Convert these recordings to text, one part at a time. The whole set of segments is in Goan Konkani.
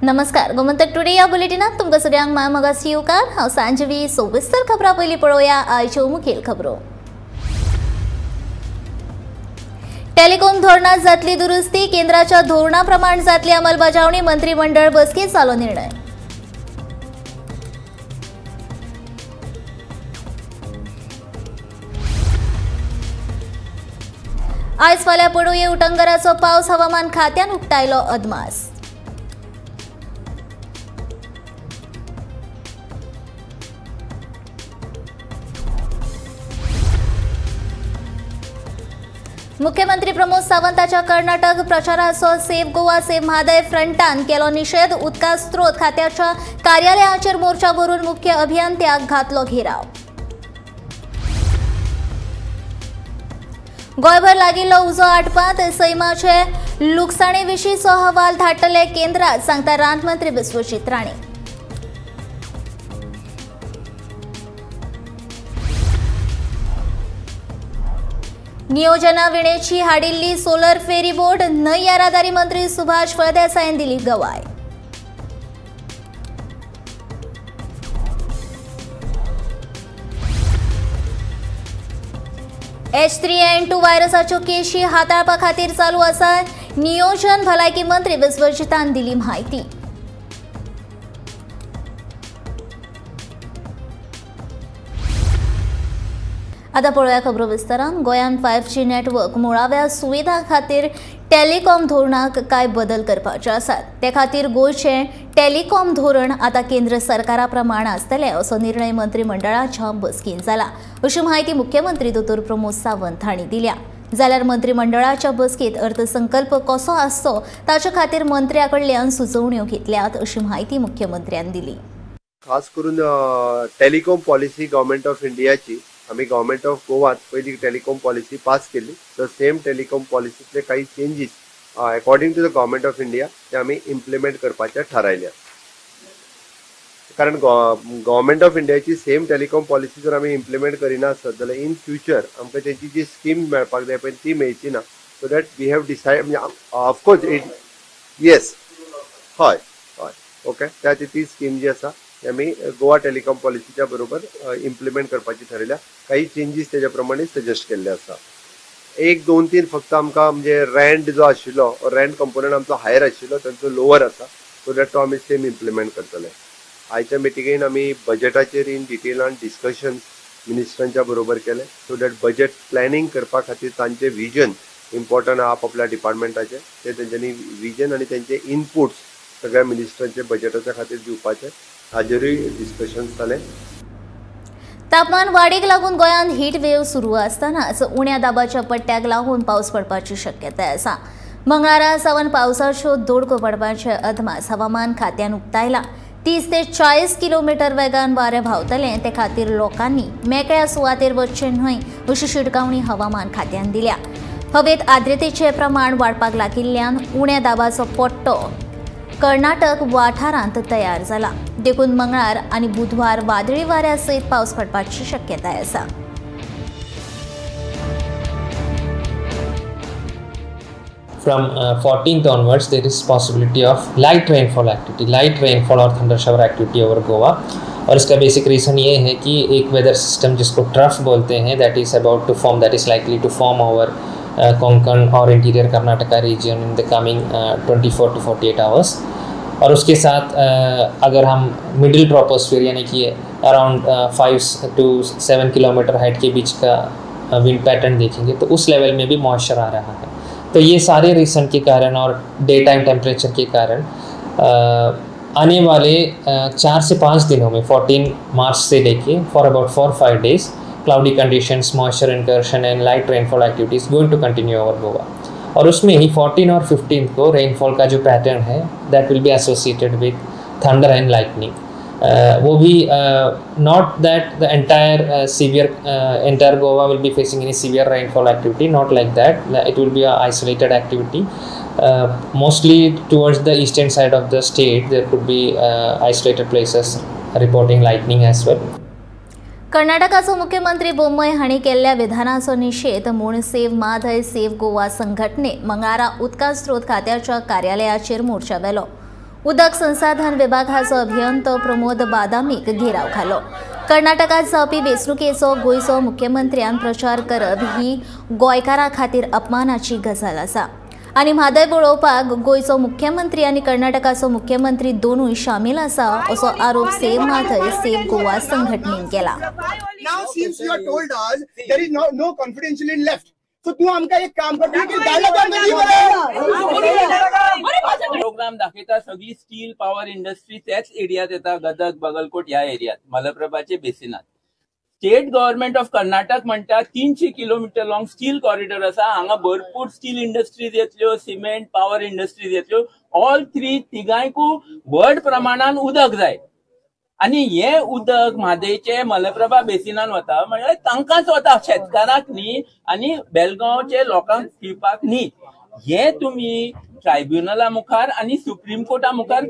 नमस्कार, गोमंतक टुडे या बुलेटिनात तुमकां सगळ्यांक मायमोगाचो येवकार। हांव सांजवी। सविस्तर खबरां पयलीं पळोवया आयच्यो मुखेल खबरो। टेलिकॉम धोरणात जातली दुरुस्ती, केंद्राच्या धोरणा प्रमाण जातली अंमलबजावणी, मंत्रिमंडळ बसकेत जालो निर्णय। आयज फाल्यां पडुये उटंगराचो पावस, हवामान खात्यान उक्तायलो अदमास। मुख्यमंत्री प्रमोद सावंताच्या कर्नाटक प्रचाराचो सेव्ह गोवा सेव्ह म्हादय फ्रंटान केलो निषेध। उदका स्त्रोत खात्याच्या कार्यालयाचेर मोर्चा भरून मुख्य अभियंत्याक घातलो घेराव। गोंयभर लागिल्लो उजो आटपांत सैमाचे लुकसाणे विशींचो अहवाल धाडटले केंद्रात, सांगता रानमंत्री विश्वजीत राणे। नियोजना विणेची हाडिल्ली सोलर फेरी बोट न्हंय येरादारी मंत्री सुभाष फळदेसायान दिली गवाय। H3N2 व्हायरसाच्यो केशी हाताळपा खातीर चालू आसा नियोजन, भलायकी मंत्री विश्वजितान दिली म्हायती। आता पळोवया खबरो विस्तारान। गोंयांत 5G network मुळाव्या सुविधा खातीर टेलिकॉम धोरणाक कांय बदल करपाचे आसात। ते खातीर गोंयचें टेलिकॉम धोरण आतां केंद्र सरकारा प्रमाण आसतलें असो निर्णय मंत्रिमंडळाच्या बसकेंत जाला, अशी म्हायती मुख्यमंत्री दोतोर प्रमोद सावंत हांणी दिल्या। जाल्यार मंत्रिमंडळाच्या बसकेंत अर्थसंकल्प कसो आसचो ताचे खातीर मंत्र्या कडल्यान सुचोवण्यो घेतल्यात अशी म्हायती मुख्यमंत्र्यान दिली। खास करून टेलिकॉम पॉलिसी गव्हर्मेंट ऑफ इंडियाची आमी गव्हर्मेंट ऑफ गोवात पयली टेलिकॉम पॉलिसी पास केली, तर सेम टेलिकॉम पॉलिसीतले काही changes according to the government of India ते आमी इम्प्लिमेंट करपाचे थारायल्या। कारण गव्हर्मेंट ऑफ इंडियाची सेम टेलिकॉम पॉलिसी जर आमी इम्प्लिमेंट करिना आसत जाल्यार इन फ्युचर आमकां तेंची जी स्कीम मेळपाक जाय पळय ती मेळची ना। So that we have decide, म्हणजे ऑफकोर्स it yes हय हय ओके, त्या खातीर ती स्कीम जी आसा आमी गोवा टेलिकॉम पॉलिसीच्या बरोबर इम्प्लिमेंट करपाची ठरयल्या। काही चेंजीस तेज्या प्रमाणे सजेस्ट केल्ले आसा। 1 2 3 फक्त आमकां म्हणजे रेंट जो आशिल्लो रेंट कंपोनंट आमचो हायर आशिल्लो तांचो लोवर आसा, सो that तो आमी सेम इम्प्लिमेंट करतले। आयच्या मिटिंगेन आमी बजेटाचेर इन डिटेलान डिस्कशन मिनिस्टरांच्या बरोबर केलें, सो that budget planning करपा खातीर तांचें विजन इम्पॉर्टंट आहा आपल्या डिपार्टमेंटाचें, ते तेंच्यांनी विजन आनी तेंचे इनपुट्स सगळ्या मिनिस्टरांचे बजेटाच्या खातीर दिवपाचे, हाजेरूय डिस्कशन जालें। तापमान वाडीक लागून गोंयांत हीट वेव सुरू आसतनाच उण्या दाबाच्या पट्ट्याक लागून पावस पडपाची शक्यताय आसा। मंगळारा सावन पावसाच्यो दडको पडपाचे अदमास हवामान खात्यान उक्तायला। 30 ते 40 किलोमीटर वेगान वारें व्हांवतलें, ते खातीर लोकांनी मेकळ्या सुवातेर वचचें न्हय अशी शिटकावणी हवामान खात्यान दिल्या। हवेत आर्द्रतेचें प्रमाण वाडपाक लागिल्ल्यान उण्या दाबाचो पट्टो कर्नाटक वाठारांत तयार जाला, देखून मंगळार आनी बुधवार वादळी वाऱ्या सयत पावस पडपाची शक्यताय आसा। From 14th onwards there is possibility of light rainfall activity, light rainfall Aur thunder shower activity over Goa. और इसका बेसिक रीज़न ये है कि एक वेदर सिस्टम जिसको ट्रफ बोलते हैं that is about to form, that is likely to form over Konkan Aur interior Karnataka region in the coming 24 to 48 hours. और उसके साथ अगर हम मिडिल ट्रोपोस्फियर यानी कि around 5 to 7 kilometre height K beach का विंड पैटर्न देखेंगे तो उस लेवल में भी मॉइस्चर आ रहा है। तो ये सारे रीज़न के कारण और डे टाइम टेम्परेचर के कारण आने वाले 4 से 5 दिनों में 14 मार्च से लेके for about 4-5 days cloudy conditions, moisture incursion and light rainfall activity is going to continue over Goa. और उसमें ही 14 और 15 को रेनफॉल का जो पैटर्न है that will be associated with thunder and lightning. वो भी not that the entire severe entire Goa will be facing any severe rainfall activity, not like that, it will be a isolated activity. Mostly towards the eastern side of the state there could be isolated places reporting lightning as well. कर्नाटकाचो मुख्यमंत्री बोम्मई हांणी केल्ल्या विधानाचो निषेध म्हूण सेव्ह म्हादय सेव्ह गोवा संघटने मंगळारा उदका स्रोत खात्याच्या कार्यालयाचेर मोर्चा व्हेलो। उदक संसाधन विभागाचो अभियंतो प्रमोद बादामीक घेराव घालो. कर्नाटकात जावपी वेंचणुकेचो गोंयचो मुख्यमंत्र्यान प्रचार करप ही गोंयकारां खातीर अपमानाची गजाल आसा आनी म्हादय बळोवपाक गोंयचो मुख्यमंत्री आनी कर्नाटकाचो मुख्यमंत्री दोनूय शामील आसा असो आरोप सेव्ह म्हादय सेव्ह गोवा संघटनेन केला. Now since you have told us there is no confidentiality left, so तू आमका एक काम कर की धाडला तर आमकां दी मरे. प्रोग्राम दाखयता सगळी स्टील पावर इंडस्ट्री त्याच एरियात येता, गदग बगलकोट ह्या एरियात मलप्रभाचे बेसिनात. स्टेट गव्हर्नमेंट ऑफ कर्नाटक म्हणटा 300 किलोमीटर लॉंग स्टील कॉरिडॉर आसा, हांगा भरपूर स्टील इंडस्ट्रीज येतल्यो, सिमेंट पावर इंडस्ट्रीज येतल्यो. ऑल थ्री तिगांयकू व्हड प्रमाणान उदक जाय आनी हे उदक म्हादयचे मलप्रभा बेसिनान वता, म्हणल्यार तांकांच वता, शेतकारांक न्ही आनी बेलगांवचे लोकांक पिवपाक न्ही. हे तुमी ट्रायब्युनला मुखार आनी सुप्रीम कोर्टा मुखार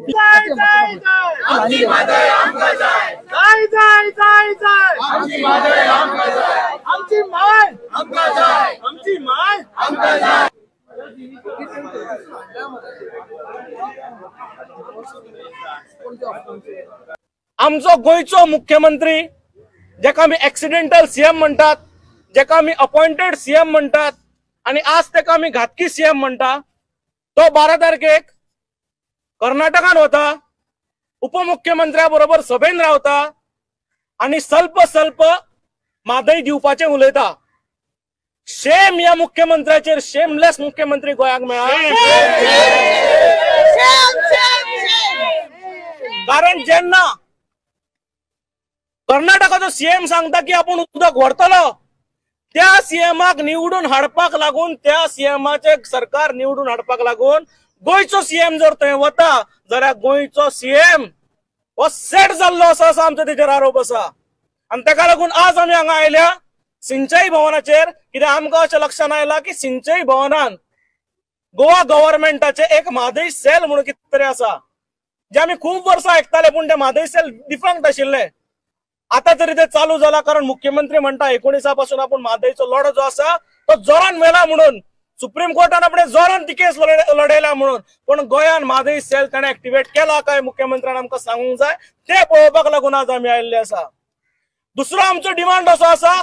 आमचो गोंयचो मुख्यमंत्री जेका आमी एक्सिडेंटल सीएम म्हणटात, जेका आमी अपॉइंटेड सीएम म्हणटात आनी आज तेका आमी घातकी सीएम म्हणटा, तो 12 तारखेक कर्नाटकान वता, उपमुख्यमंत्र्या बरोबर सभेन रावता आनी सल्प सल्प म्हादय दिवपाचें उलयता. शेम ह्या मुख्यमंत्र्याचेर, शेमलेस मुख्यमंत्री गोंयाक मेळ्ळा. कारण जेन्ना कर्नाटकाचो सीएम सांगता की आपूण उदक व्हरतलो, त्या सीएमाक निवडून हाडपाक लागून, त्या सीएमाचे सरकार निवडून हाडपाक लागून गोंयचो सीएम जर थंय वता जाल्यार गोंयचो सीएम हो सेट जाल्लो आसा असो आमचो तेजेर आरोप आसा. आनी तेका लागून आज आमी हांगा आयल्या सिंचय भवनाचेर, कित्याक आमकां अशें लक्षांत आयलां की सिंचय भवनान गोवा गव्हर्मेंटाचे एक म्हादय सेल म्हणून कितें तरी आसा, जे आमी खूब वर्सां आयकताले पूण ते म्हादय सेल डिफंक्ट आशिल्ले. आता तरी ते चालू जाला, कारण मुख्यमंत्री म्हणटा 19 पासून आपूण म्हादयचो लढो जो आसा तो जोरान व्हेला म्हणून, सुप्रीम कोर्टान आपणे जोरान ती केस लढयला म्हणून, पूण गोंयान म्हादय सेल ताणें एक्टिवेट केला काय मुख्यमंत्र्यान आमकां सांगूंक जाय. ते पळोवपाक लागून आज आमी आयिल्ले आसा. दुसरो आमचो डिमांड असो आसा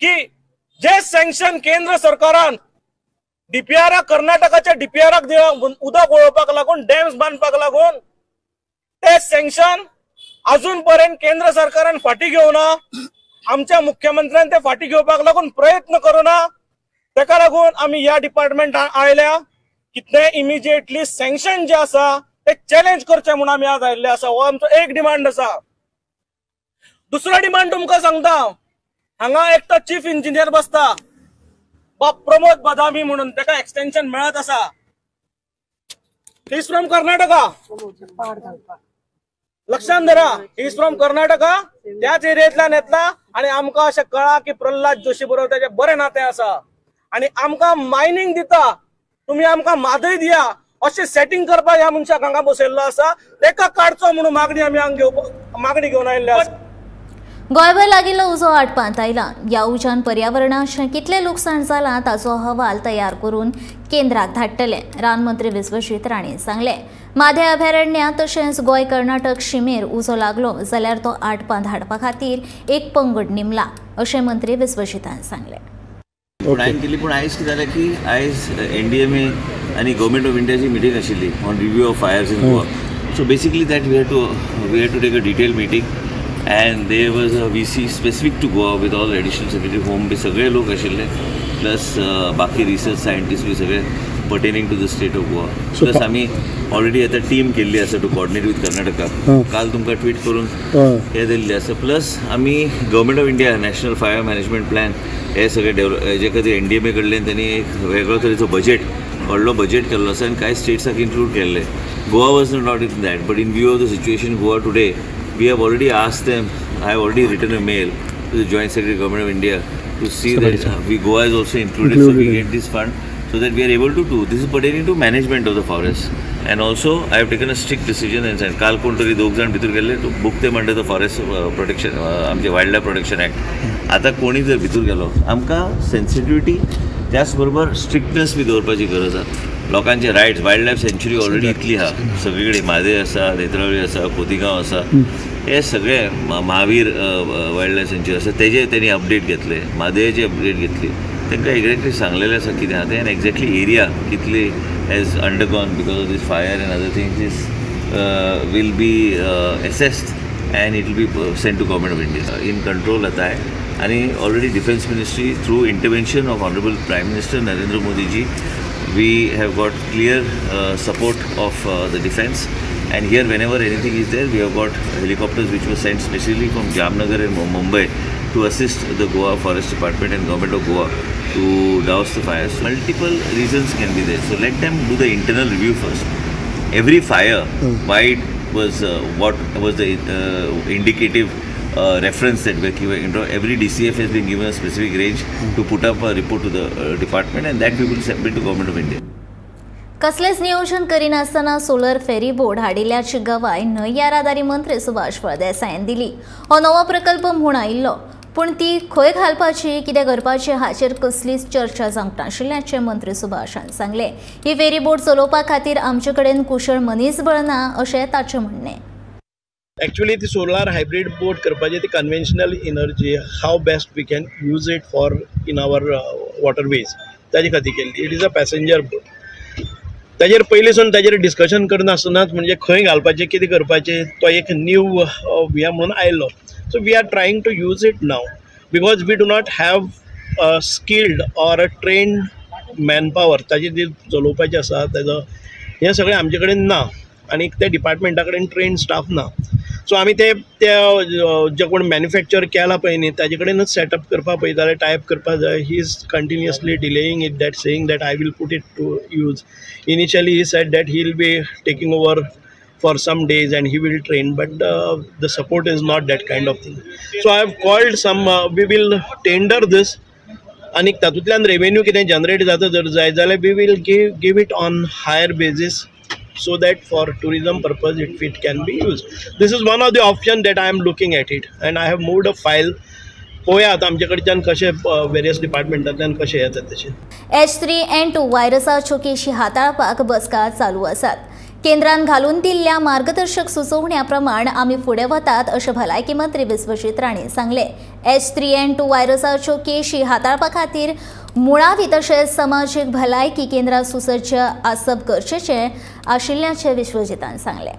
की जे सँक्शन केंद्र सरकारान डीपीआराक, कर्नाटकाच्या डीपीआराक उदक वळोवपाक लागून, डॅम्स बांदपाक लागून, ते सँक्शन अजून पर्यंत केंद्र सरकारान फाटी घेवना. आमच्या मुख्यमंत्र्यान ते फाटी घेवपाक लागून प्रयत्न करूना. तेका लागून आमी ह्या डिपार्टमेंटान आयल्या की ते इमिजिएटली सँक्शन जे आसा ते चॅलेंज करचे म्हणून आमी आज आयिल्ले आसा. हो आमचो एक डिमांड आसा. दुसरो डिमांड तुमकां सांगता, हांगा एक तो चीफ इंजिनियर बसता बाब प्रमोद बदामी म्हणून, तेका एक्सटेन्शन मेळत आसा. He is from Karnataka, लक्षात धरा, he is from Karnataka, त्याच एरियेंतल्यान येतला आनी आमकां अशें कळ्ळां की प्रल्हाद जोशी बरोबर तेजें बरें नातें आसा आनी आमकां मायनींग दिता, तुमी आमकां म्हादय दिया अशें सेटींग करपाक ह्या मनशाक हांगा बसयल्लो आसा. तेका काडचो म्हणून मागणी आमी हांगा मागणी घेवन आयिल्ले आसा. गोंयभर लागिल्लो उजो आटपांत आयला. ह्या उज्यान पर्यावरणाचें कितलें लुकसाण जालां ताचो अहवाल तयार करून केंद्राक धाडटले, रानमंत्री विश्वजीत राणेन सांगलें. म्हादय अभयारण्यांत तशेंच गोंय कर्नाटक शिमेर उजो लागलो जाल्यार तो आटपांत हाडपा खातीर एक पंगड नेमला अशें मंत्री विश्वजीतान सांगलें. पूण हांवें केली, पूण आयज कितें जालें की आयज एनडीएमए आनी गव्हर्मेंट ऑफ इंडियाची मिटींग आशिल्ली on review of fires in Goa. So basically that we had to take a detail meeting and there was a VC specific to Goa with all additional secretary home बी सगळे लोक आशिल्ले, प्लस बाकी रिसर्च सायंटिस्ट बी सगळे pertaining to the state of Goa. Plus आमी ऑलरेडी आतां टीम केल्ली आसा टू कॉर्डिनेट विथ कर्नाटका. काल तुमकां ट्वीट करून हे दिल्ले आसा. प्लस आमी government of India national fire management plan हे सगळे डेव्हलप हेजे खातीर एनडीएमए कडल्यान त्यांनी एक वेगळो तरेचो बजेट, व्हडलो बजेट केल्लो आसा आनी कांय स्टेट्साक इन्क्लूड केल्ले. Goa was not in that, but in view of the situation Goa today we have already asked them. I have already written a mail to the Joint Secretary Government of India to see that Goa is also included, so we get this fund so that we are able to do. This is pertaining to management of the forest, and also I have taken a strict decision and said काल कोण तरी दोग जाण भितर गेले to book them under the forest protection, आमचे वायल्ड लायफ प्रोटेक्शन एक्ट. आतां कोणी जर भितर गेलो, आमकां सेन्सिटिविटी त्याच बरोबर स्ट्रिक्टनेस बी दवरपाची गरज आसा. लोकांचे rights, wild life sanctuary already इतली आहा सगळी कडेन, म्हादय आसा, नेत्रावळी आसा, खोतीगांव आसा, हे सगळे महावीर वायल्ड लायफ सँच्युरी आसा तेजे तेणी अपडेट घेतले, म्हादयचे अपडेट घेतली. तांकां एक्झॅक्टली सांगलेलें आसा कितें आहा तें आनी एक्झॅक्टली एरिया कितली has undergone because of this fire and other things is will be assessed and it will be sent to government of India. In control आता आहे आणि already defence ministry through intervention of honourable prime minister Narendra Modiji we have got clear support of the defense, and here whenever anything is there we have got helicopters which were sent specially from Jamnagar and Mumbai to assist the Goa Forest Department and Government of Goa to douse the fires. Multiple reasons can be there, so let them do the internal review first. Every fire, why it was, what was the indicative reference that we gave. Every DCF has been given a specific range to put up a report to the department, and that we will submit to Government of India. कसलेच नियोजन करिनासतना सोलर फेरी बोर्ड हाडिल्ल्याची गवाय न्हंय येरादारी मंत्री सुभाष फळदेसायान दिली. हो नवो प्रकल्प म्हूण आयिल्लो, पूण ती खंय घालपाची, कितें करपाचें हाचेर कसलीच चर्चा जावंक नाशिल्ल्याचें मंत्री सुभाषान सांगलें. ही फेरी बोट चलोवपा खातीर आमचे कडेन कुशळ मनीसबळ ना अशें ताचें म्हणणें. एक्चुअली ती सोलार हायब्रीड बोट करपाची ती conventional energy how best we can use it for in our waterways ताजे खातीर केल्ली. It is a passenger boat. ताजेर पयलीं ताजेर डिस्कशन करनासतनाच म्हणजे खंय घालपाचें, कितें करपाचें, तो एक न्यू हें म्हणून आयलो. So we are trying to use it now because we do not have a skilled or a trained man power. ताजी जी चलोवपाची आसा ताजो हें सगळें आमचे कडेन ना आनी त्या डिपार्टमेंटा कडेन ट्रेन्ड स्टाफ ना. सो आमी ते जे कोण मॅन्युफॅक्चर केला पळय न्ही ताजे कडेनच सेटअप करपाक पळयताले, टायप करपाक जाय. He is continuously delaying it, that saying that I will put it to use. Initially he said that he will be taking over for some days and he will train, but the support is not that kind of thing. So I have called some, we will tender this आनी तातूंतल्यान रेवेन्यू कितें जनरेट जाता जर जाय जाल्यार we will give it on higher basis so that for tourism purpose it can be used. This is one of the option that I am looking at it, and I have moved a file. पळोवया आतां आमचे कडच्यान कशें वेरियस डिपार्टमेंटांतल्यान कशें येता तशें. H3N2 व्हायरसाच्यो केशी हाताळपाक बसका चालू आसात. केंद्रान घालून दिल्ल्या मार्गदर्शक सुचोवण्या प्रमाण आमी फुडें वतात अशें भलायकी मंत्री विश्वजीत राणे सांगलें. H3N2 व्हायरसाच्यो केशी हाताळपा खातीर मुळावी तशेंच समाजीक भलायकी केंद्रां सुसज्ज आसप गरजेचें आशिल्ल्याचें विश्वजितान सांगलें.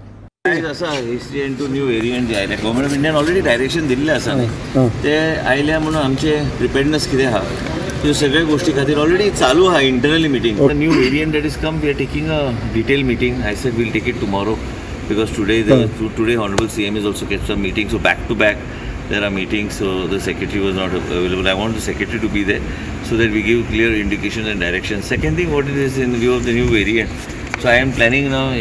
आसा H3N2 new variant जे आयले, गव्हर्मेंट ऑफ इंडियान ऑलरेडी डायरेक्शन दिल्लें आसा न्ही, ते आयल्या म्हणून आमचे प्रिपेडनेस कितें आहा त्यो सगळ्या गोष्टी खातीर ऑलरेडी चालू आहा internally meeting. New variant that is come, we are taking a detail meeting. I said we'll take it tomorrow because today today honourable CM is also kept some meeting, so back to back there are meetings, so the secretary was not available. I want the secretary to be there so that we give clear indications and directions. Second thing, what it is in view of the new variant, so I am planning now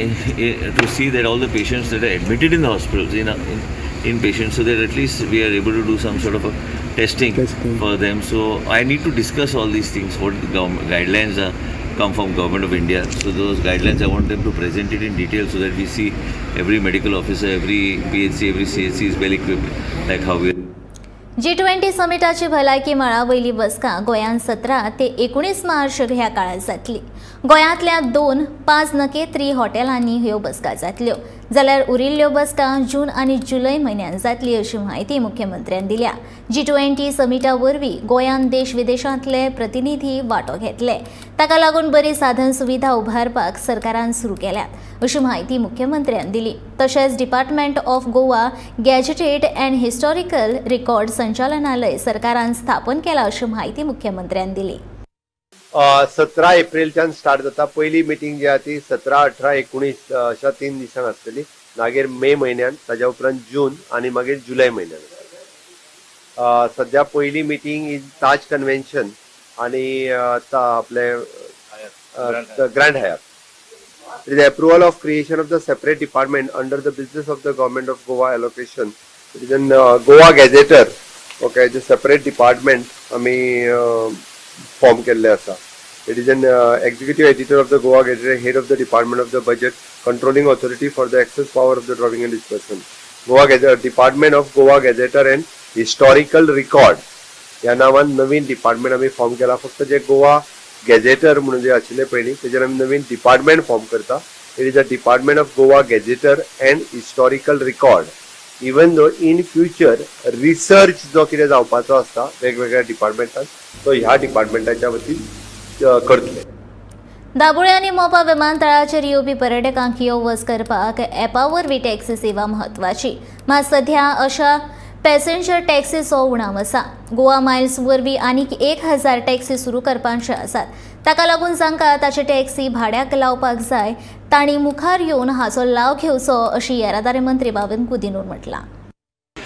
to see that all the patients that are admitted in the hospitals, in patients, so that at least we are able to do some sort of a testing for them. So I need to discuss all these things, what the guidelines are come from Government of India. So those guidelines, I want them to present it in detail so that we see every medical officer, every PHC, every CHC is well equipped, like how we. G20 समिटाची भलायकी मळा वयली बसका गोंयांत 17 ते 19 मार्च ह्या काळात जातली. गोंयांतल्या 2 5 नकेत्री हॉटेलांनी ह्यो बसका जातल्यो, जाल्यार उरिल्ल्यो बसका जून आनी जुलय म्हयन्यांत जातली अशी म्हायती मुख्यमंत्र्यान दिल्या. G20 समिटा वरवीं गोंयांत देश विदेशांतले प्रतिनिधी वांटो घेतले, ताका लागून बरी साधन सुविधा उबारपाक सरकारान सुरू केल्यात अशी म्हायती मुख्यमंत्र्यान दिली. तशेंच department of Goa gazetted and historical record संचालनालय सरकारान स्थापन केला अशी म्हायती मुख्यमंत्र्यान दिली. 17 एप्रिलच्यान स्टार्ट जाता. पयली मिटींग जी आहा ती 17, 18, 19 अशा 3 दिसांक आसतली. मागीर मे म्हयन्यान, ताज्या उपरांत जून आनी मागीर जुलय म्हयन्यान. सद्या पयली मिटींग इन ताज कन्व्हेन्शन आनी आपले Grand Hyatt. It is the approval of creation of the separate department under the business of the Government of Goa allocation. It is an Goa Gazetteer. Okay, the separate department आमी फॉर्म केल्ले आसा. It is an executive editor of the Goa Gazetteer, head of the Department of the Budget, controlling authority for the excess power of the drawing and disbursement. Goa Gazetteer, Department of Goa Gazetteer and Historical Record ह्या नावान नवीन डिपार्टमेंट आमी फॉर्म केला. फक्त जे गोवा गॅजेटर म्हणून जे आशिल्ले पयलीं तेजेर आमी नवीन डिपार्टमेंट फॉर्म करता. It is a department of Goa gazetteer and historical record. Even though in future research जो कितें जावपाचो आसता वेगवेगळ्या डिपार्टमेंटान तो ह्या डिपार्टमेंटाच्या वतीन करतले. दाबोळे आनी मोपा विमानतळाचेर येवपी पर्यटकांक यो वच करपाक ॲपा वरवीं टॅक्सी सेवा म्हत्वाची, मात सध्या अशा पॅसेंजर टॅक्सीचो उणाव आसा. गोवा मायल्स वरवीं आनीक 1000 टॅक्सी सुरू करपाचे आसात. ताका लागून जांकां ताचे टॅक्सी भाड्याक लावपाक जाय तांणी मुखार येवन हाचो लाव घेवचो अशी येरादारी मंत्री बाबीन कुदिनून म्हटलां.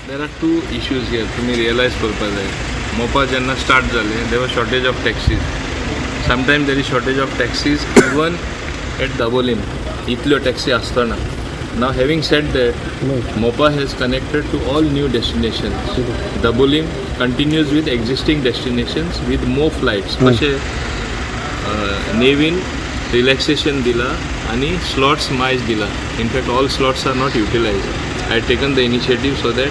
There are two issues here तुमी रियलायज करपाक जाय. मोपा जेन्ना स्टार्ट जालें there was shortage of taxis. Sometime there is shortage of taxis even at Dabolim इतल्यो टॅक्सी आसतना. Now having said that, Mopa has connected to all new destinations. Dabolim continues with existing destinations with more flights. कशे नेवीन रिलॅक्सेशन दिला आनी स्लॉट्स मायज दिला. In fact all slots are not utilised. I had taken the initiative so that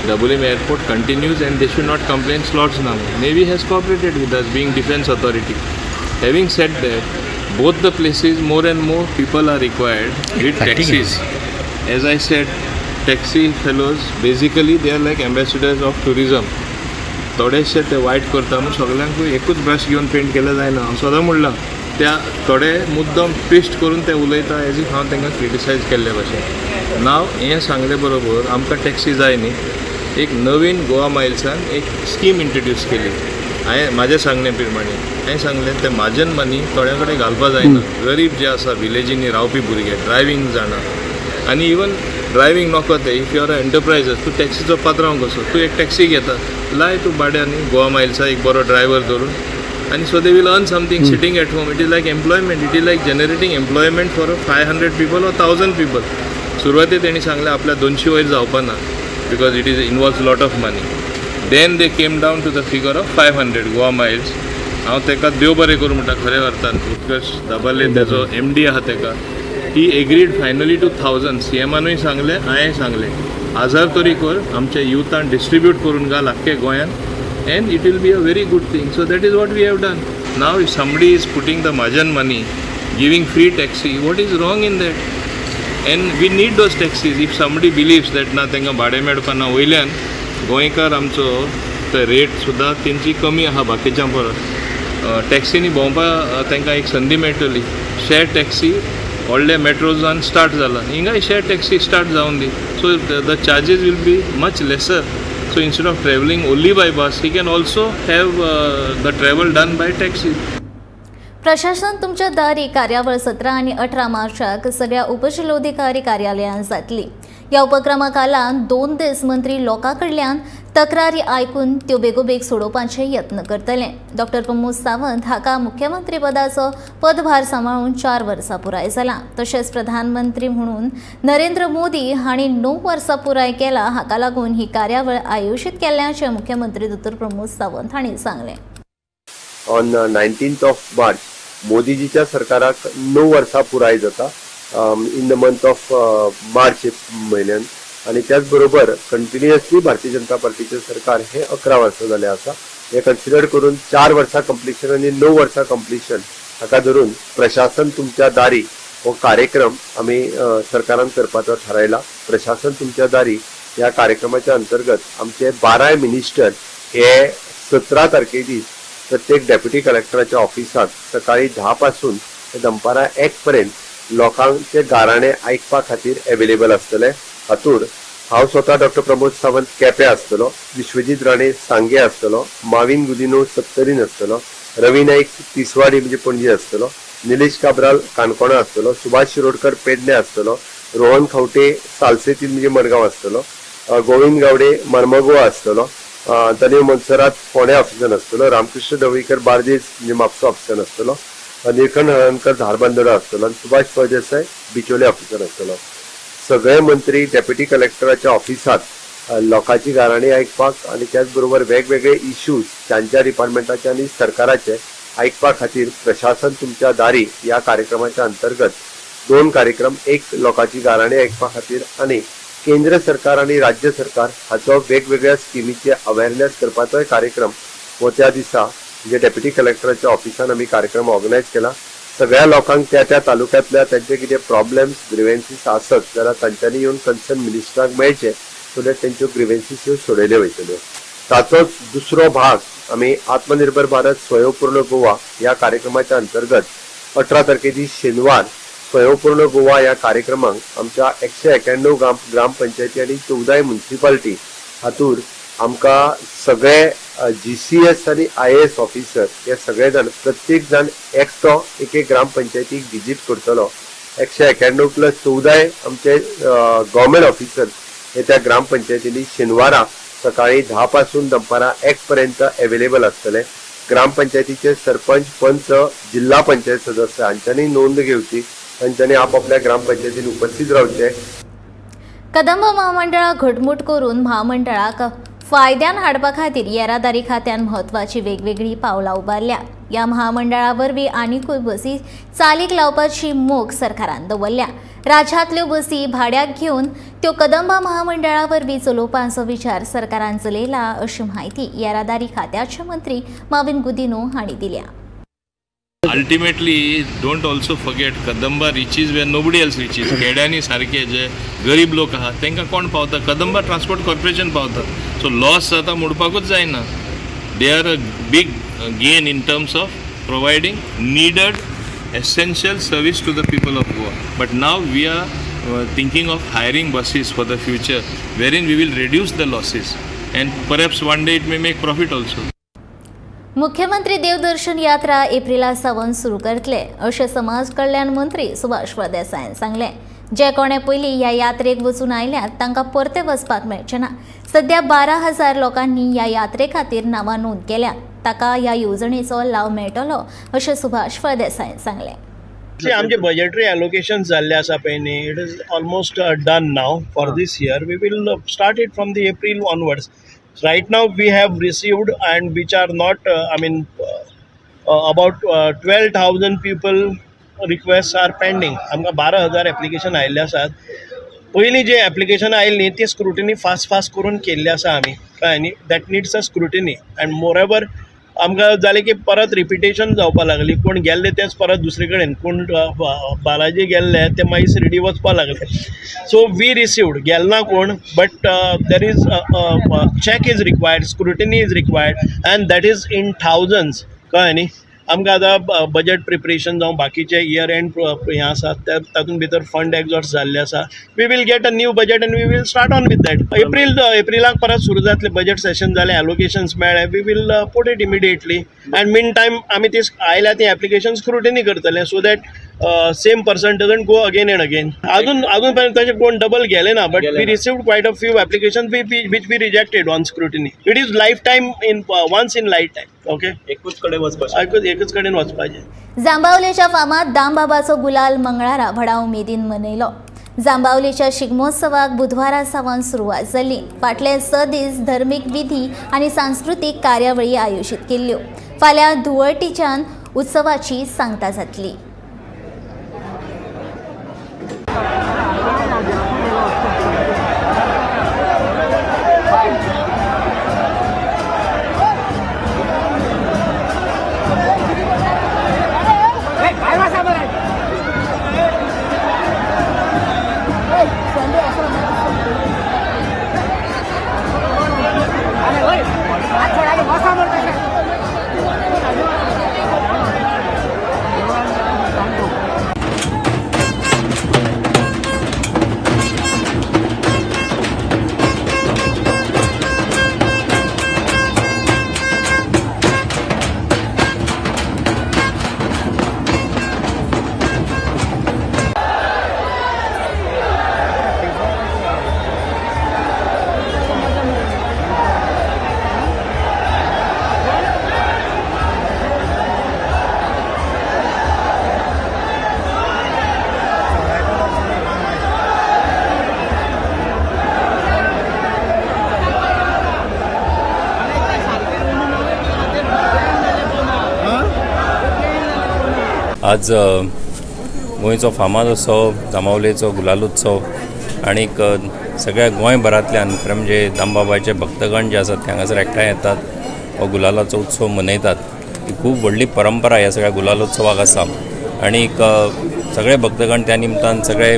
Dabolim airport continues and they should not complain slots now. Navy has cooperated with us being defense authority. Having said that, both the places more and more people are required with taxis. As I said, taxi fellows basically they are like ambassadors of tourism. थोडेशे ते वायट करता म्हणून सगळ्यांकूय एकूच ब्रश घेवन पेंट केलें जायना. हांव सदां म्हणलां त्या थोडे मुद्दम ट्विस्ट करून ते उलयता एज if हांव तांकां क्रिटिसायज केल्ले भशेन. नाव हें सांगले बरोबर आमकां टॅक्सी जाय न्ही, एक नवीन गोवा मायल्सान एक स्कीम इंट्रोड्यूस केली. हांवें म्हाज्या सांगणे प्रमाणे हांवें सांगलें ते म्हाजन मनी थोड्या कडेन घालपा जायना. गरीब जे आसा विलेजींनी रावपी भुरगे ड्रायव्हींग जाणा आनी इवन ड्रायव्हींग नको ते if you are a enterpriser तूं टॅक्सीचो पात्रांव कसो तूं एक टॅक्सी घेता लाय तूं भाड्यान गोवा मायल्सा एक बरो ड्रायव्हर धरून आनी so they will earn something sitting at home. It is like employment, it is like generating employment for 500 people or 1000 people. सुरवाते तेणी सांगलें आपल्या 200 वयर जावपा ना because it is involves lot of money. Then they came down to the figure of 500 Goa Miles. हांव ताका देव बरें करूं म्हणटा खऱ्या अर्थान उत्कर्ष दाबाले तेजो MD आहा ताका. He agreed finally to 1000. सीएमानूय सांगलें हांवें सांगलें हजार तरी कर आमच्या युथान डिस्ट्रिब्यूट करून घाल आख्खे गोंयान and it will be a very good thing. So that is what we have done. Now if somebody is putting the Mahajan money, giving free taxi, what is wrong in that? And we need those taxis. If somebody believes that ना तांकां भाडें मेळपा ना वयल्यान गोंयकार आमचो ते रेट सुद्दां तेंची कमी आहा बाकीच्या परस. टॅक्सीनी भोंवपाक तांकां एक संदी मेळटली. शेअर टॅक्सी व्हडल्या मेट्रोजान स्टार्ट जाला, हिंगाय शेअर टॅक्सी स्टार्ट जावन दी. So the charges will be much lesser. So instead of travelling only by bus he can also have the travel done by taxi. प्रशासन तुमच्या दारी कार्यावळ 17 आनी 18 मार्चाक सगळ्या उपजिल्होधिकारी कार्यालयांत जातली. ह्या उपक्रमा खाला 2 दीस मंत्री लोकां कडल्यान तक्रारी आयकून त्यो बेगोबेग सोडोवपाचे यत्न करतले. डॉक्टर प्रमोद सावंत हाका मुख्यमंत्री पदाचो पदभार सांबाळून 4 वर्सां पुराय जाला. तशेंच प्रधानमंत्री म्हणून नरेंद्र मोदी हांणी 9 वर्सां पुराय केला. हाका लागून ही कार्यावळ आयोजीत केल्ल्याचें मुख्यमंत्री डॉक्टर प्रमोद सावंत हांणी सांगलें. On 19th of March मोदीजीच्या सरकाराक 9 वर्सां पुराय जाता in the month of March म्हयन्यान आनी त्याच बरोबर कंटिन्युअसली भारतीय जनता पार्टीचें सरकार हे 11 वर्सां जालें आसा. हे कन्सिडर करून 4 वर्सां कंप्लिशन आनी 9 वर्सां कंप्लिशन हाका धरून प्रशासन तुमच्या दारी हो कार्यक्रम आमी सरकारान करपाचो थारायला. प्रशासन तुमच्या दारी ह्या कार्यक्रमाच्या अंतर्गत आमचे 12 मिनिस्टर हे 17 तारखे दीस प्रत्येक डेप्युटी कलेक्टराच्या ऑफिसात सकाळी 10 पासून ते दनपारां 1 पर्यंत लोकांचे गाराणे आयकपा खातीर अवेलेबल आसतले. हातूंत हांव स्वता डॉक्टर प्रमोद सावंत केपें आसतलो, विश्वजीत राणे सांगे आसतलो, माविन गुदिनो सत्तरीन आसतलो, रवी नाईक तिसवाडी म्हणजे पणजी आसतलो, निलेश काब्राल काणकोणा आसतलो, सुभाष शिरोडकर पेडणे आसतलो, रोहन खवटे सालसेतीन म्हणजे मडगांव आसतलो, गोविंद गावडे मर्मगोवा आसतलो, तन्य मोन्सेरात फोंड्या ऑफिसान आसतलो, रामकृष्ण ढवळीकर बार्देस म्हणजे म्हापसा ऑफिसान आसतलो, निळकंठ हळर्णकर धारबांदोडा आसतलो आनी सुभाष फळदेसाय बिचोले ऑफिसान आसतलो. सगळे मंत्री डेप्युटी कलेक्टराच्या ऑफिसात लोकांची गाराणी आयकपाक आनी त्याच बरोबर वेगवेगळे इश्यूज तांच्या डिपार्टमेंटाचे आनी सरकाराचे आयकपा खातीर प्रशासन तुमच्या दारी ह्या कार्यक्रमाच्या अंतर्गत 2 कार्यक्रम, एक लोकांची गाराणी आयकपा खातीर आनी केंद्र सरकार आनी राज्य सरकार हाचो वेगवेगळ्या स्किमीचे अवेरनेस करपाचोय कार्यक्रम हो त्या दिसा म्हणजे डेप्युटी कलेक्टराच्या ऑफिसान आमी कार्यक्रम ऑर्गनायज केला. सगळ्या लोकांक त्या त्या तालुक्यांतल्या तांचे कितें प्रॉब्लेम्स ग्रिवेन्सीस आसत जाल्यार तांच्यांनी येवन कन्सर्न मिनिस्टराक मेळचे सो that तांच्यो ग्रिवेन्सीस ह्यो सोडयल्यो वयतल्यो. ताचोच दुसरो भाग आमी आत्मनिर्भर भारत स्वयंपूर्ण गोवा ह्या कार्यक्रमाच्या अंतर्गत 18 तारखे शेनवार स्वयंपूर्ण गोवा ह्या कार्यक्रमाक आमच्या 191 ग्रामपंचायती आनी 14 म्युन्सिपाल्टी हातूर आमकां सगळे GCS आनी IAS officer हे सगळे जाण प्रत्येक जाण एकटो एक एक ग्रामपंचायतीक विजीट करतलो. 191 प्लस 14 आमचे गव्हर्मेंट ऑफिसर हे त्या ग्रामपंचायतींनी शेनवारा सकाळी 10 पासून दनपारां 1 पर्यंत अवेलेबल आसतले. ग्रामपंचायतीचे सरपंच, पंच, जिल्हा पंचायत सदस्य हांच्यांनी नोंद घेवची, तांच्यांनी आपापल्या ग्रामपंचायतीन उपस्थित रावचे. कदंब महामंडळाक घटमूट करून महामंडळाक फायद्यान हाडपा खातीर येरादारी खात्यान म्हत्वाची वेगवेगळी पावलां उबारल्या. ह्या महामंडळा वरवीं आनिकूय बसी चालीक लावपाची मोख सरकारान दवरल्या. राज्यांतल्यो बसी भाड्याक घेवन त्यो कदंबा महामंडळा वरवीं चलोवपाचो विचार सरकारान चलयला अशी म्हायती येरादारी खात्याचे मंत्री माविन गुदिनो हांणी दिल्या. Ultimately don't also forget Kadamba reaches where nobody else reaches. खेड्यांनी सारखे जे गरीब लोक आहात तांकां कोण पावता? कदंबा ट्रान्सपोर्ट कॉर्पोरेशन पावता. सो लॉस जाता म्हणपाकूच जायना. They are a big gain in terms of providing needed essential service to the people of Goa. But now we are thinking of hiring buses for the future, wherein we will reduce the losses and perhaps one day it may make profit also. मुख्यमंत्री देवदर्शन यात्रा एप्रिला सावन सुरू करतले अशें समाज कल्याण मंत्री सुभाष फळदेसायान सांगलें. जे कोणे पयलीं ह्या यात्रेक वचून आयल्यात तांकां परते वचपाक मेळचें ना. सध्या 12,000 लोकांनी ह्या यात्रे खातीर नांवां नोंद केल्या, ताका ह्या येवजणेचो लाव मेळटलो अशें सुभाष फळदेसायान सांगलें. आमचे बजेटरी एलोकेशन जाल्ले आसा पळय न्ही, it is almost done now for this year. We will start it from the April onwards. Right now we have received and which are not about 12,000 people requests are pending. आमकां 12,000 एप्लिकेशन आयिल्ले आसात. पयलीं जे एप्लिकेशन आयिल्ली न्ही ती स्क्रुटिनी फास्ट फास्ट करून केल्ली आसा आमी, कळ्ळें न्ही. That needs a scrutiny and moreover आमकां जालें की परत रिपिटेशन जावपा लागली. कोण गेल्ले तेच परत दुसरे कडेन, कोण बालाजी गेल्ले ते मागीर शिर्डी वचपा लागले. सो we received गेलना कोण, but there is check is required, scrutiny is required and that is in thousands, कळ्ळें न्ही. आमकां आतां बजेट प्रिपरेशन जावं बाकीचे इयर एंड हें आसा तातूंत भितर फंड एक्झॉस्ट जाल्ले आसा. We will get a new budget and we will start on with that. एप्रिलाक परत सुरू जातलें बजेट सेशन जालें, एलोकेशन्स मेळ्ळें, we will put it immediately and mean time आमी ती आयल्या ती एप्लिकेशन स्क्रुटिनी करतले so that same person doesn't go again and again. अजून पर्यंत तशें कोण डबल गेले ना, but we received quite a few application which we rejected on scrutiny. It is life time in once in life time. Okay, एकूच कडेन वचपाचें, एकूच कडेन वचपाचें. जांबावलेच्या फामाद दामबाबाचो गुलाल मंगळारा व्हडा उमेदीन मनयलो. जांबावलेच्या शिगमोत्सवाक बुधवारा सावन सुरवात जाली. फाटले 6 दीस धर्मीक विधी आनी सांस्कृतीक कार्यावळी आयोजीत केल्ल्यो. फाल्यां धुळवटीच्यान उत्सवाची सांगता जातली. आज गोंयचो फामाद उत्सव जांबावलेचो गुलाल उत्सव आनीक सगळ्या गोंयभरांतल्यान खरें म्हणजे दामबाबाचे भक्तगण जे आसात ते हांगासर एकठांय येतात, हो गुलालाचो उत्सव मनयतात. ही खूब व्हडली परंपरा ह्या सगळ्या गुलालोत्सवाक आसा आनीक सगळे भक्तगण त्या निमतान सगळे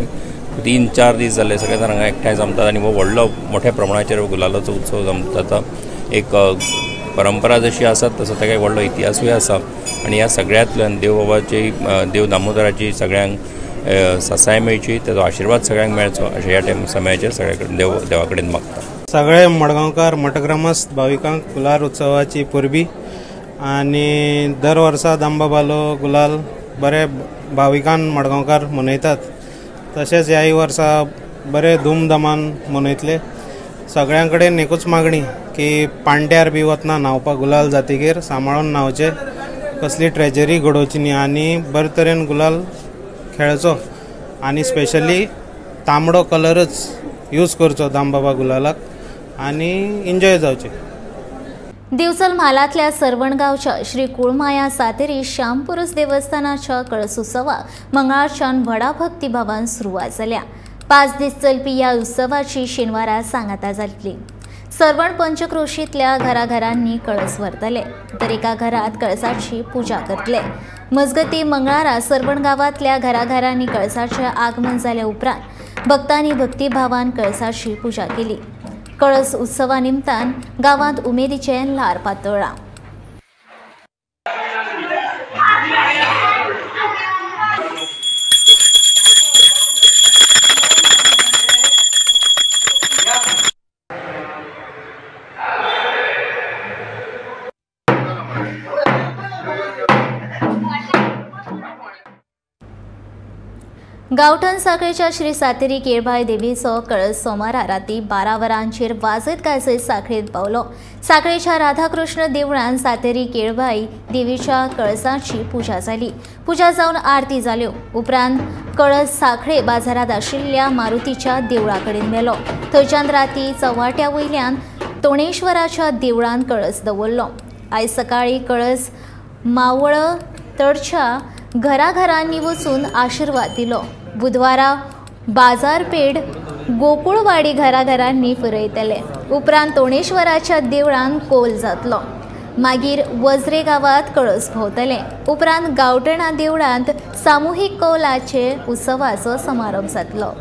3-4 दीस जाले सगळे जाण हांगा एकठांय जमतात आनी हो व्हडलो मोठ्या प्रमाणाचेर गुलालाचो उत्सव जाता। एक परंपरा जशी आसा तसो ताका एक व्हडलो इतिहासूय आसा आनी ह्या सगळ्यांतल्यान देवबाबाची देव दामोदराची सगळ्यांक सासाय मेळची, ताचो आशिर्वाद सगळ्यांक मेळचो अशें ह्या टायम समयाचेर सगळे कडेन देवा कडेन मागता। सगळे मडगांवकार मठग्रामस्थ भाविकांक गुलाल उत्सवाची परबी आनी दर वर्सा दामबाबालो गुलाल बरे भाविकान मडगांवकार मनयतात, तशेंच ह्याय वर्सा बरे धुमधामान मनयतले। सगळ्यां कडेन एकूच मागणी की पांड्यार बी वतना न्हांवपाक गुलाल जातकीर सांबाळून न्हांवचें, कसली ट्रेजरी घडोवची न्ही आनी बरे तरेन गुलाल खेळचो आनी स्पेशली तांबडो कलरच यूज करचो दामबाबा गुलालाक आनी एन्जॉय जावचें। दिवचल म्हालांतल्या सर्वणगांवच्या श्री कुळमाया सातेरी श्यामपुरुस देवस्थानाच्या कळस उत्सवाक मंगळारच्यान व्हडा भक्तिभावान सुरवात जाल्या। 5 दीस चलपी ह्या उत्सवाची शेनवारा सांगाता जातली। सर्वण पंचक्रोशींतल्या घराघरांनी कळस व्हरतले तर एका घरात कळसाची पूजा करतले। मजगती मंगळारा सर्वण गांवांतल्या घराघरांनी कळसाचे आगमन जाल्या उपरांत भक्तांनी भक्तिभावान कळसाची पूजा केली। कळस उत्सवा निमतान गांवांत उमेदीचें ल्हार पातळ्ळां। गावठण साखळेच्या श्री सातेरी केळबाय देवीचो कळस सोमारा राती 12 वरांचेर वाजयत गाजयत साखळेंत पावलो। साखळेच्या राधाकृष्ण देवळान सातेरी केळबाई देवीच्या कळसाची पूजा जाली। पूजा जावन आरती जाल्यो। उपरांत कळस साखळे बाजारांत आशिल्ल्या मारुतीच्या देवळा कडेन व्हेलो। थंयच्यान राती चव्हाट्या वयल्यान तोणेश्वराच्या देवळान कळस दवरलो। आयज सकाळीं कळस मावळ तडच्या घराघरांनी वचून आशिर्वाद दिलो। बुधवारा बाजारपेठ गोकुळवाडी घराघरांनी फिरयतले। उपरांत तोणेश्वराच्या देवळान कोल जातलो। मागीर वज्रे गांवांत कळस भोंवतले। उपरांत गावठणा देवळांत सामुहीक कौलाचे उत्सवाचो समारोप जातलो।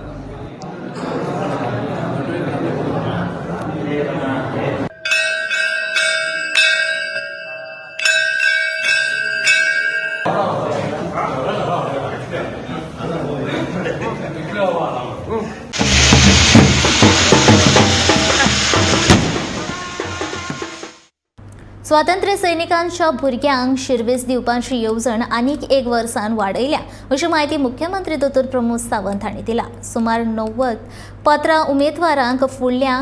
स्वातंत्र्य सैनिकांच्या भुरग्यांक शिरवीस दिवपाची येवजण आनीक एक वर्सान वाडयल्या अशी म्हायती मुख्यमंत्री दोतोर प्रमोद सावंत हांणी दिला। सुमार 90 पत्रां उमेदवारांक फुडल्या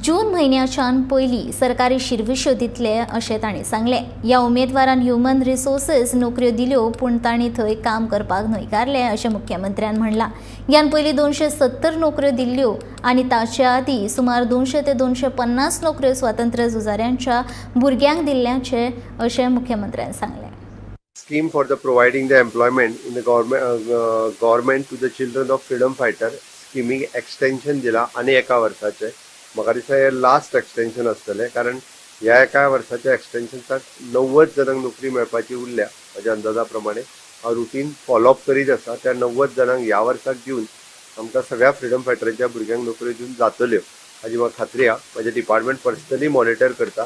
जून म्हयन्याच्यान पयलीं सरकारी शिरविश्यो दितले अशें तांणी सांगलें। ह्या उमेदवारान ह्युमन रिसोर्सीस नोकऱ्यो दिल्यो पूण तांणी थंय काम करपाक न्हयकारलें अशें मुख्यमंत्र्यान म्हणलां। ह्यान पयलीं 270 नोकऱ्यो दिल्ल्यो आनी ताचे आदीं सुमार 200 ते 250 नोकऱ्यो स्वातंत्र्य झुजाऱ्यांच्या भुरग्यांक दिल्ल्याचें अशें मुख्यमंत्र्यान सांगलें। Scheme for the providing the employment in the government to the children of freedom fighter स्किमीक extension दिला आनी एका वर्साचें। म्हाका दिसता हें लास्ट एक्सटेंशन आसतलें, कारण ह्या एका वर्साच्या एक्सटेंशनाक 90 जाणांक नोकरी मेळपाची उरल्या। म्हज्या अंदाजा प्रमाणे हांव रुटीन फॉलोअप करीत आसा। त्या 90 जाणांक ह्या वर्साक दिवन आमकां सगळ्या फ्रिडम फायटरांच्या भुरग्यांक नोकऱ्यो दिवन जातल्यो हाजी म्हाका खात्री आसा। म्हजें डिपार्टमेंट पर्सनली मॉनिटर करता।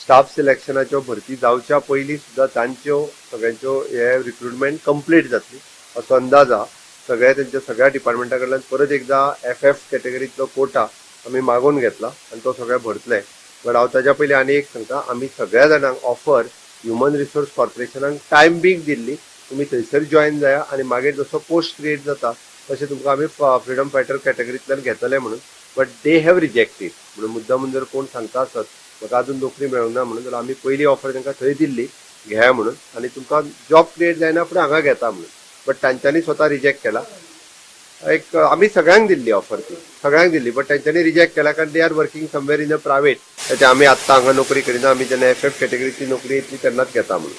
स्टाफ सिलेक्शनाच्यो भरती जावच्या पयलीं सुद्दां तांच्यो सगळ्यांच्यो हे रिक्रुटमेंट कंप्लीट जातली असो अंदाज आसा। सगळ्या तेंच्या सगळ्या डिपार्टमेंटा कडल्यान परत एकदां एफ एफ कॅटेगरींतलो कोटा आमी मागोवन घेतला आनी तो सगळें भरतले। बट हांव ताज्या पयलीं आनी एक सांगता, आमी सगळ्या जाणांक ऑफर ह्युमन रिसोर्स कॉर्पोरेशनाक टायम बीग दिल्ली, तुमी थंयसर जॉयन जाया आनी मागीर जसो पोस्ट क्रिएट जाता तशें तुमकां आमी फ्रिडम फायटर कॅटेगरींतल्यान घेतले म्हणून। बट they have rejected म्हणून मुद्दाम जर कोण सांगता आसत म्हाका अजून नोकरी मेळूंक ना म्हणून, जाल्यार आमी पयली ऑफर तांकां थंय दिल्ली घेया म्हणून आनी तुमकां जॉब क्रिएट जायना फुडें हांगा घेता म्हणून, बट तांच्यांनी स्वता रिजेक्ट केला। एक आमी सगळ्यांक दिल्ली ऑफर, ती सगळ्यांक दिल्ली, बट तांच्यांनी रिजेक्ट केला कारण they are working somewhere in a private. ताच्या आमी आत्तां हांगा नोकरी करिना, आमी जेन्ना एफ एफ कॅटेगरीची नोकरी येतली तेन्नाच घेता म्हणून।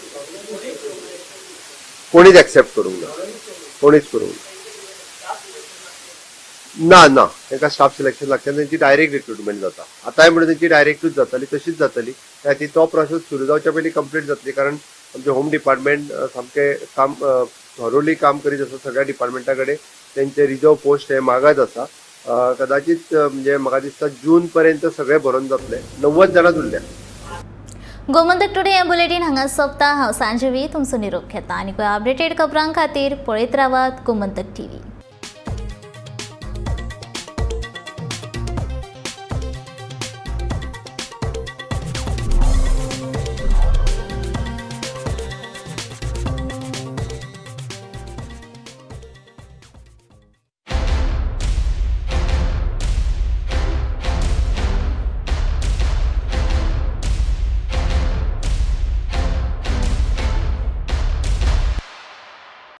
कोणीच एक्सेप्ट करूंक ना, कोणीच करूंक ना। ना तांकां स्टाफ सिलेक्शन लागता, तेंची डायरेक्ट रिक्रुटमेंट जाता। आतांय म्हणून तेंची डायरेक्टूच जातली, तशीच जातली। त्या खातीर तो प्रोसेस सुरू जावच्या पयलीं कंप्लीट जातली, कारण आमचे होम डिपार्टमेंट सामकें काम थरोली काम करीत आसा. सगळ्या डिपार्टमेंटा कडेन तेंचे रिजर्व पोस्ट हे मागत आसा. कदाचित म्हणजे म्हाका दिसता जून पर्यंत सगळे भरून जातले. 90 जाणांच उरल्या. गोमंतक टुडे हे बुलेटीन हांगा सोंपता. हांव सांजवी तुमचो निरोप घेता आनी अपडेटेड खबरां खातीर पळयत रावात गोमंतक टीव्ही.